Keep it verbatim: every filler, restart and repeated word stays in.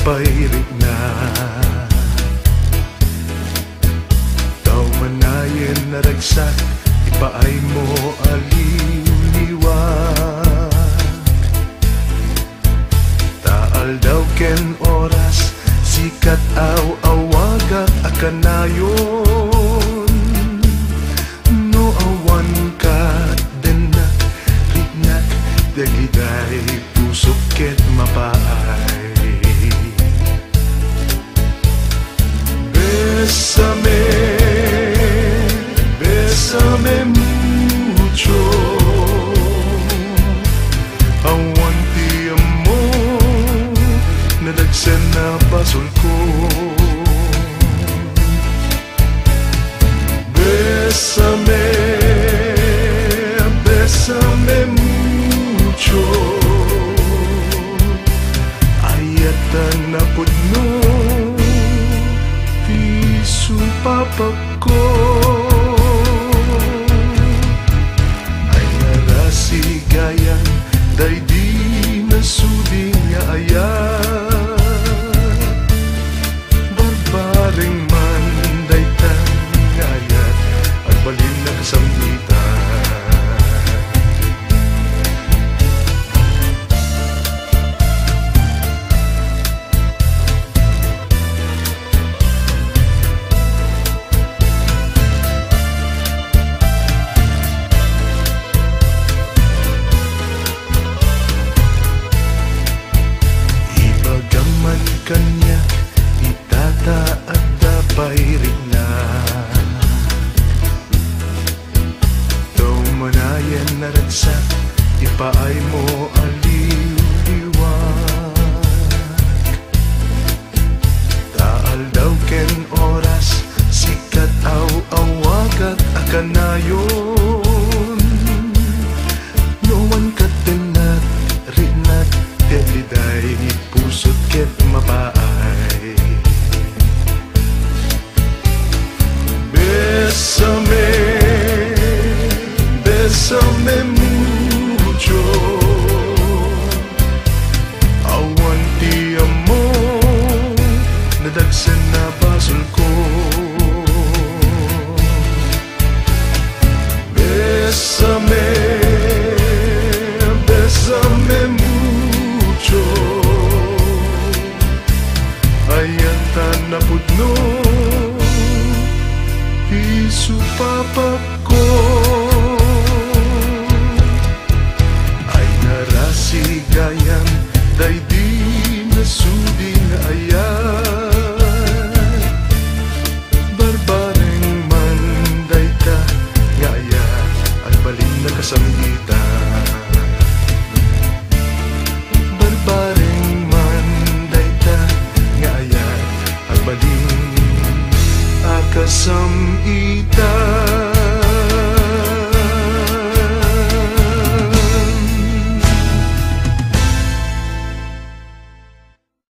pairikna. Tau manayen naragsak, ipaaymo a liwliwa. Ta aldaw ken oras, sikat aw-awagak a kanayon. No awan ket dennak, riknak, dagiday pusok ket mapaay. Bésame, bésame mucho. Awan ti ammo, nadagsen a basolko. Bésame, bésame mucho. Ayat a napudno ti supapakko. Ay narasigayan daydi nasudi nga ayat. Barbareng man dayta nga ayat, agbalin a kasam-itan. Ibagam man kaniak, ti tata adda pay rikna. Tau manayen naragsak, ipaaymo a liwliwa. Ta aldaw ken oras, sikat aw-awagak a kanayon. No awan ket dennak, riknak, ti agiday pusot ket mapaay. Bésame, bésame mucho. Awan ti ammo, nadagsen a basolko. Bésame, bésame mucho. Ayat a napudno ti supapakko. Ay narasigayan daydi nasudi nga ayat. Barbareng man dayta nga ayat, agbalin a kasam-itan. Barbareng man dayta nga ayat, agbalin a kasam-itan.